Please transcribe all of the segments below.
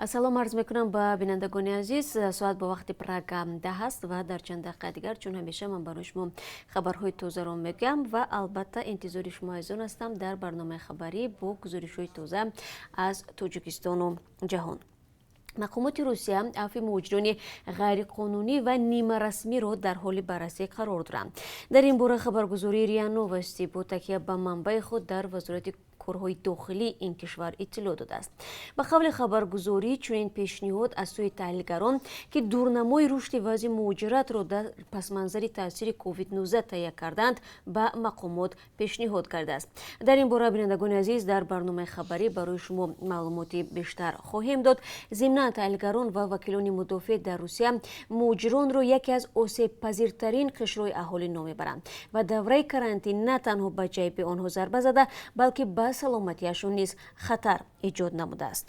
Салом арз мекунам ба бинандагони азиз. Соат бо вақти Прага 10 аст ва дар чанд дақиқа дигар, чун ҳамеша, ман барои шумо хабарҳои тозаро мегӯям ва албатта интизори шумо азизон ҳастам дар барномаи хабарӣ бо гузоришҳои тоза аз Тоҷикистону ҷаҳон. Мақомоти Русия афви муҳоҷирони ғайриқонунӣ ва нимарасмиро дар ҳоли баррасӣ қарор доранд. Дар ин бора хабаргузории РИА Новости бо такя ба манбаи худ дар Вазорати корҳои дохилии ин кишвар иттилоъ додааст. Ба қавли хабаргузорӣ, чунин пешниҳод аз сӯи таҳлилгарон, ки дурнамои рушди вазъи муҳоҷиратро дар пасманзари таъсири COVID-19 таҳия карданд, ба мақомот пешниҳод кардааст. Дар ин бора, бинандагони азиз, дар барномаи хабарӣ барои шумо маълумоти бештар хоҳем дод. Зимнан, таҳлилгарон ва вакилони мудофеъ дар Русия муҳоҷиронро яке аз осебпазиртарин қишрҳои аҳолӣ ном мебаранд ва давраи карантин на танҳо ба ҷайби онҳо зарба зада, балки ба саломатиашон низ хатар эҷод намудааст.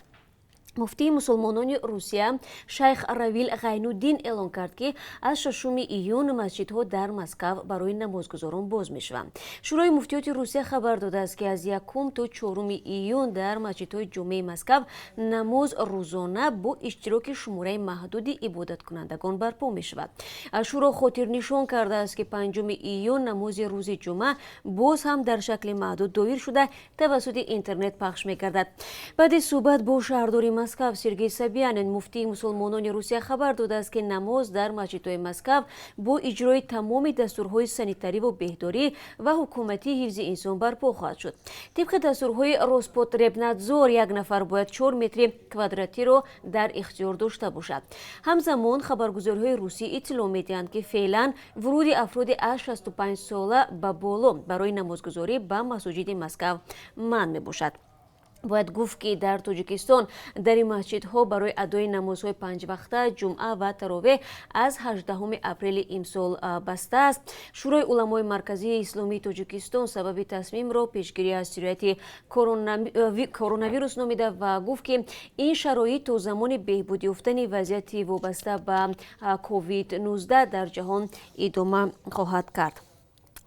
Муфтии мусулмонони Русия шайх Равил Ғайнуддин эълон кард, ки аз 6 июн масҷидҳо дар Москав барои намозгузорон боз мешаванд. Шӯрои муфтиёти Русия хабар додааст, ки аз 1 то 4 июн дар масҷидҳои ҷомеи Москав намоз рӯзона бо иштироки шумораи маҳдуди ибодаткунандагон барпо мешавад. Шӯро хотирнишон кардааст, ки 5 июн намози рӯзи ҷумъа боз ҳам дар шакли маҳдуд доир шуда, тавассути интернет пахш мегардад. Баъди суҳбат бо шаҳрдори Москав Сергей Собянин, муфтии мусулмонони Русия хабар додааст, ки намоз дар масҷидҳои Москав бо иҷрои тамоми дастурҳои санитариву беҳдорӣ ва ҳукуматии ҳифзи инсон барпо хоҳад шуд. Тибқи дастурҳои Роспотребнадзор, як нафар бояд 4 метри квадратиро дар ихтиёр дошта бошад. Ҳамзамон, хабаргузориҳои русӣ иттилоъ медиҳанд, ки феълан вуруди афроди аз 65 сола ба боло барои намозгузорӣ ба масоҷиди Москав манъ мебошад. Бояд гуфт, ки дар Тоҷикистон дари масҷидҳо барои адои намозҳои панҷвақта, ҷумъа ва таровеҳ аз 18 апрели имсол баста аст. Шӯрои уламои марказии исломии Тоҷикистон сабаби тасмимро пешгирӣ аз сирояти коронавирус номида ва гуфт, ки ин шароит то замони беҳбуд ёфтани вазъияти вобаста ба COVID-19 дар ҷаҳон идома хоҳад кард.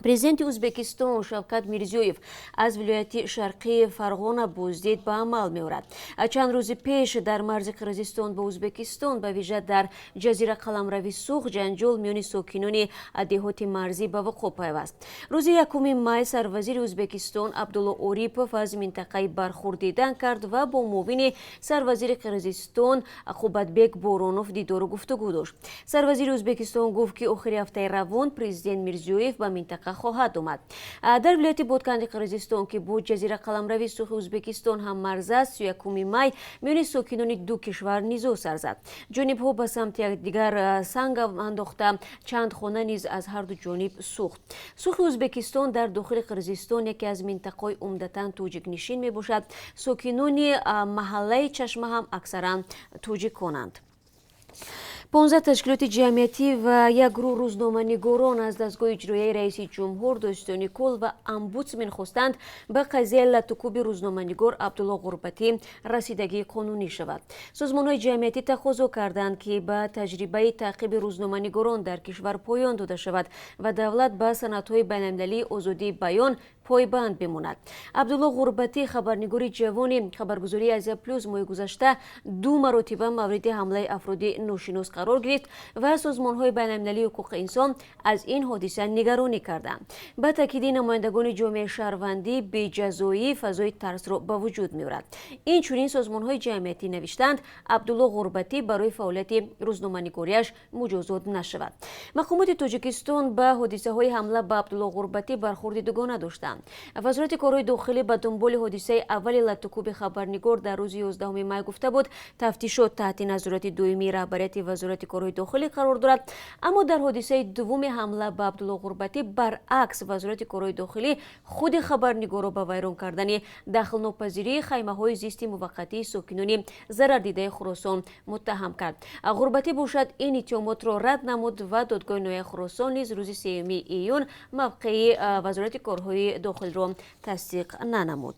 Президенти Ӯзбекистон Шавкат Мирзиёев аз вилояти шарқии Фарғона боздид ба амал меорад. Чанд рӯзи пеш дар марзи Қирғизистон бо Ӯзбекистон, ба вижа дар ҷазира қаламрави Суғд, ҷанҷол миёни сокинони деҳоти марзӣ ба вуқӯъ пайваст. Рӯзи 1 май сарвазири Ӯзбекистон Абдулло Орипов аз минтақаи бархӯрд дидан кард ва бо муовини сарвазири Қирғизистон Қубатбек Боронов дидору гуфтугӯ дошт. Сарвазири Ӯзбекистон гуфт, ки охири ҳафтаи равон президент Мирзиёев ба минтақа хоҳад омад. Дар вилояти Ботканди Қирғизистон, ки бо ҷазира қаламрави Суғи Ӯзбекистон ҳам марз аст, 31 май миёни сокинони ду кишвар низоъ сар зад. Ҷонибҳо ба самти якдигар санг андохта, чанд хона низ аз ҳарду ҷониб сӯхт. Суғи Ӯзбекистон дар дохили Қирғизистон яке аз минтақаҳои умдатан тоҷикнишин мебошад. Сокинони маҳаллаи Чашма ҳам аксаран тоҷиконанд. 15 ташкилоти ҷамъиятӣ ва як гурӯҳ рӯзноманигорон аз дастгоҳи иҷроияи раиси ҷумҳур, додситони кул ва омбудсмен хостанд, ба қазияи латтукӯби рӯзноманигор Абдулло Ғурбатӣ расидагии қонунӣ шавад. Созмонҳои ҷамъиятӣ тақозо карданд, ки ба таҷрибаи таъқиби рӯзноманигорон дар кишвар поён дода шавад ва давлат ба санадҳои байналмилалии озодии баён пойбанд бимонад. Абдулло Ғурбатӣ, хабарнигори ҷавони хабаргузории Азия Плюс, моҳи гузашта ду маротиба мавриди ҳамлаи афроди ношинос қарор гирифт ва созмонҳои байналмилалии ҳуқуқи инсон аз ин ҳодиса нигаронӣ карданд. Ба таъкиди намояндагони ҷомеаи шаҳрвандӣ, беҷазоӣ фазои тарсро ба вуҷуд меорад. Инчунин созмонҳои ҷамъиятӣ навиштанд, Абдулло Ғурбатӣ барои фаъолияти рӯзноманигориаш муҷозот нашавад. Мақомоти Тоҷикистон ба ҳодисаҳои ҳамла ба Абдулло Ғурбатӣ бархурди дугона доштанд. Вазорати корҳои дохилӣ ба дунболи ҳодисаи аввали латтукӯби хабарнигор дар рӯзи 11 май гуфта буд, тафтишот таҳти назорати доимии раҳбарияти Вазорати корҳои дохилӣ қарор дорад. Аммо дар ҳодисаи дуввуми ҳамла ба Абдулло Ғурбатӣ, баръакс, Вазорати корҳои дохилӣ худи хабарнигорро ба вайрон кардани дахлнопазирии хаймаҳои зисти муваққатии сокинони зарардидаи Хуросон муттаҳам кард. Ғурбатӣ бошад, ин иттиҳомотро рад намуд ва додгоҳи ноҳияи Хуросон низ рӯзи 3 июн мавқеи Вазорати корҳои дохилиро тасдиқ нанамуд.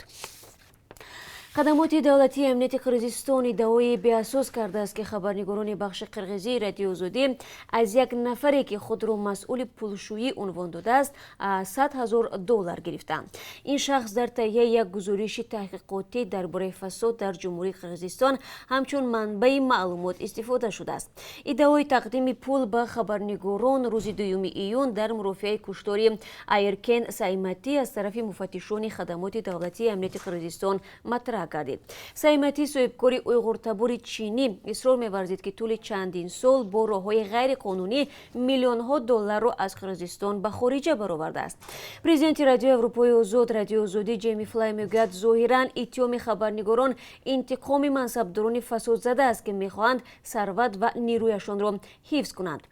Хадамоти давлатии амнияти Қирғизистон иддаои беасос кардааст, ки хабарнигорони бахши қирғизии Радиои Озодӣ аз як нафаре, ки худро масъули пулшӯӣ унвон додааст, 100 000 доллар гирифтанд. Ин шахс дар таҳияи як гузориши таҳқиқотӣ дар бораи фасод дар Ҷумҳурии Қирғизистон ҳамчун манбаи маълумот истифода шудааст. Иддаои тақдими пул ба хабарнигорон рӯзи 2 июн дар мурофиаи куштори Айеркен Сайматӣ аз тарафи муфаттишони Хадамоти давлатии амнияти Қирғизистон матраҳ гардид. Сайматӣ, соҳибкори уйғуртабори чинӣ, исрор меварзид, ки тӯли чандин сол бо роҳҳои ғайриқонунӣ миллионҳо долларро аз Қирғизистон ба хориҷа баровардааст. Президенти Радиои Аврупои Озод, Радиои Озодӣ, Ҷейми Флай мегӯяд, зоҳиран иттиҳоми хабарнигорон интиқоми мансабдорони фасодзада аст, ки мехоҳанд сарват ва нерӯяшонро ҳифз кунанд.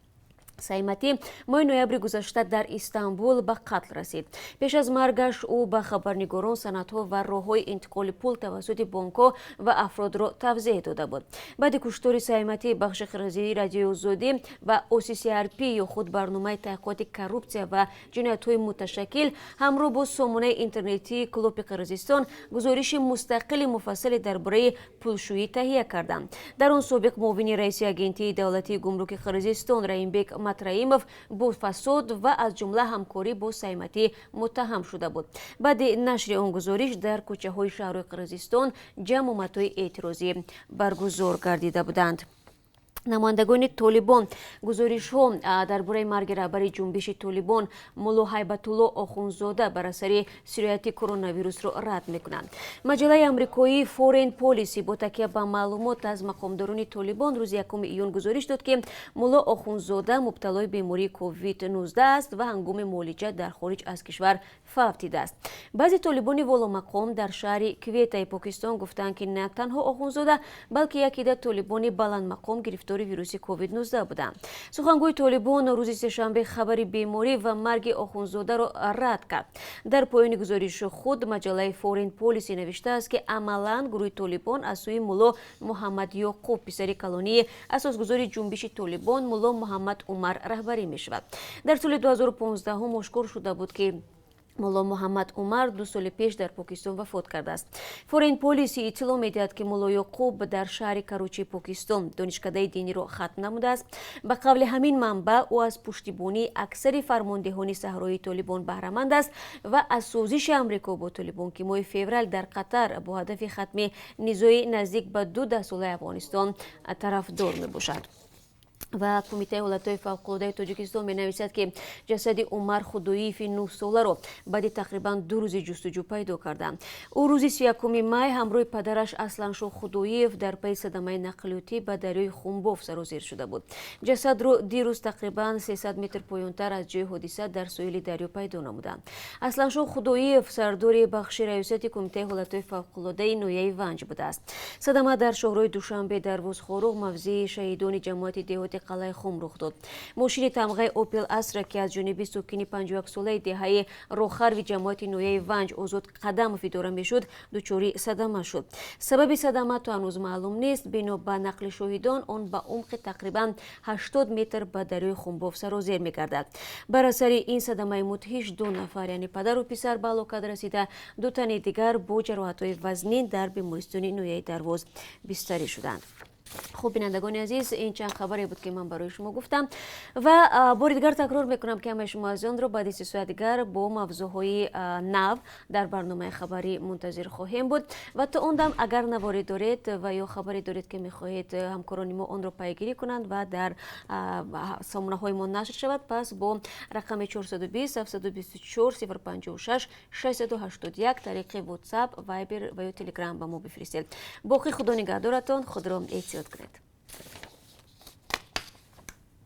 Сайматӣ моҳи ноябри гузашта дар Истанбул ба қатл расид. Пеш аз маргаш ӯ ба хабарнигорон санадҳо ва роҳҳои интиқоли пул тавассути бонкҳо ва афродро тавзеҳ дода буд. Баъди куштори Сайматӣ бахши қирғизии Радиои Озодӣ ва ОССРП, ё худ барномаи таҳқиқоти коррупсия ва ҷиноятҳои муташаккил, ҳамроҳ бо сомонаи интернетии Клопи Қирғизистон гузориши мустақили муфассале дар бораи пулшӯӣ таҳия карданд. Дар он собиқ муовини раиси Агентии давлатии гумруки Қирғизистон Раимбек Матраимов бо фасод ва аз ҷумла ҳамкорӣ бо Сайматӣ муттаҳам шуда буд. Баъди нашри он гузориш дар кӯчаҳои шаҳрҳои Қирғизистон ҷамъомадҳои эътирозӣ баргузор гардида буданд. Намояндагони Толибон гузоришҳо дар бораи марги раҳбари ҷунбиши Толибон Мулло Ҳайбатулло Охунзода бар асари сирояти коронавирусро рад мекунанд. Маҷаллаи амрикоии Foreign Policy бо такя ба маълумот аз мақомдорони Толибон рӯзи 1 июн гузориш дод, ки Мулло Охунзода мубталои бемории COVID-19 аст ва ҳангоми муолиҷа дар хориҷ аз кишвар фавтидааст. Баъзе толибони воломақом дар шаҳри Кветаи Покистон гуфтанд, ки на танҳо Охунзода, балки як идда толибони баландмақом гирифтори вируси COVID-19 буданд. Сухангӯи Толибон рӯзи сешанбе хабари беморӣ ва марги Охунзодаро рад кард. Дар поёни гузориши худ маҷаллаи Foreign Policy навиштааст, ки амалан гурӯҳи Толибон аз сӯи Мулло Муҳаммад Ёқуб, писари калонии асосгузори ҷунбиши Толибон Мулло Муҳаммад Умар, раҳбарӣ мешавад. Дар соли 2015 ошкор шуда буд, ки Мулло Муҳаммад Умар 2 соли пеш дар Покистон вафот кардааст. Foreign Policy иттилоъ медиҳад, ки Мулло Ёқуб дар шаҳри Карочии Покистон донишкадаи диниро хатм намудааст. Ба қавли ҳамин манбаъ, ӯ аз пуштибонии аксари фармондеҳони саҳроии Толибон баҳраманд аст ва аз созиши Амрико бо Толибон, ки моҳи феврал дар Қатар бо ҳадафи хатми низои наздик ба ду даҳсолаи Афғонистон, тарафдор мебошад. Ва Кумитаи ҳолатҳои фавқулодаи Тоҷикистон менависад, ки ҷасади Умар Худоиеви 9-соларо баъди тақрибан 2 рӯзи ҷустуҷӯ пайдо карданд. Ӯ рӯзи 31 май ҳамроҳи падараш Асланшоҳ Худоиев дар пайи садамаи нақлиётӣ ба дарёи Хумбов сарозер шуда буд. Ҷасадро дирӯз тақрибан 300 метр поёнтар аз ҷои ҳодиса дар соҳили дарё пайдо намуданд. Асланшоҳ Худоиев сардори бахши раёсати Кумитаи ҳолатҳои фавқулодаи ноҳияи Ванҷ будааст. Садама дар шоҳроҳи Душанбе Дарвоз Хоруғ, мавзеи Шаҳидони ҷамоати деҳоти Қалъаи Хум рух дод. Мошини тамғаи Опел Астра, ки аз ҷониби сокини 51-солаи деҳаи Рохарви ҷамоати ноҳияи Ванҷ Озод Қадамов идора мешуд, дучори садама шуд. Сабаби садама то ҳанӯз маълум нест. Бино ба нақли шоҳидон, он ба умқи тақрибан 80 метр ба дарёи Хумбов сарозер мегардад. Бар асари ин садамаи мудҳиш ду нафар, яъне падару писар, ба ҳалокат расида, ду тани дигар бо ҷароҳатҳои вазнин дар бемористони ноҳияи Дарвоз бистарӣ шуданд. Хуб, бинандагони азиз, ин чанд хабаре буд, ки ман барои шумо гуфтам, ва бори дигар такрор мекунам, ки ҳамаи шумо азизонро баъди 3 соат дигар бо мавзӯъҳои нав дар барномаи хабарӣ мунтазир хоҳем буд. Ва то он дам, агар наворе доред ва ё хабаре доред, ки мехоҳед ҳамкорони мо онро пайгирӣ кунанд ва дар сомонаҳои мо нашр шавад, пас бо рақами 420 724 056 681 тариқи WhatsApp, Viber ва ё Telegram ба мо бифиристед. Боқӣ Худо нигаҳдоратон, худро эҳтиёт кунед.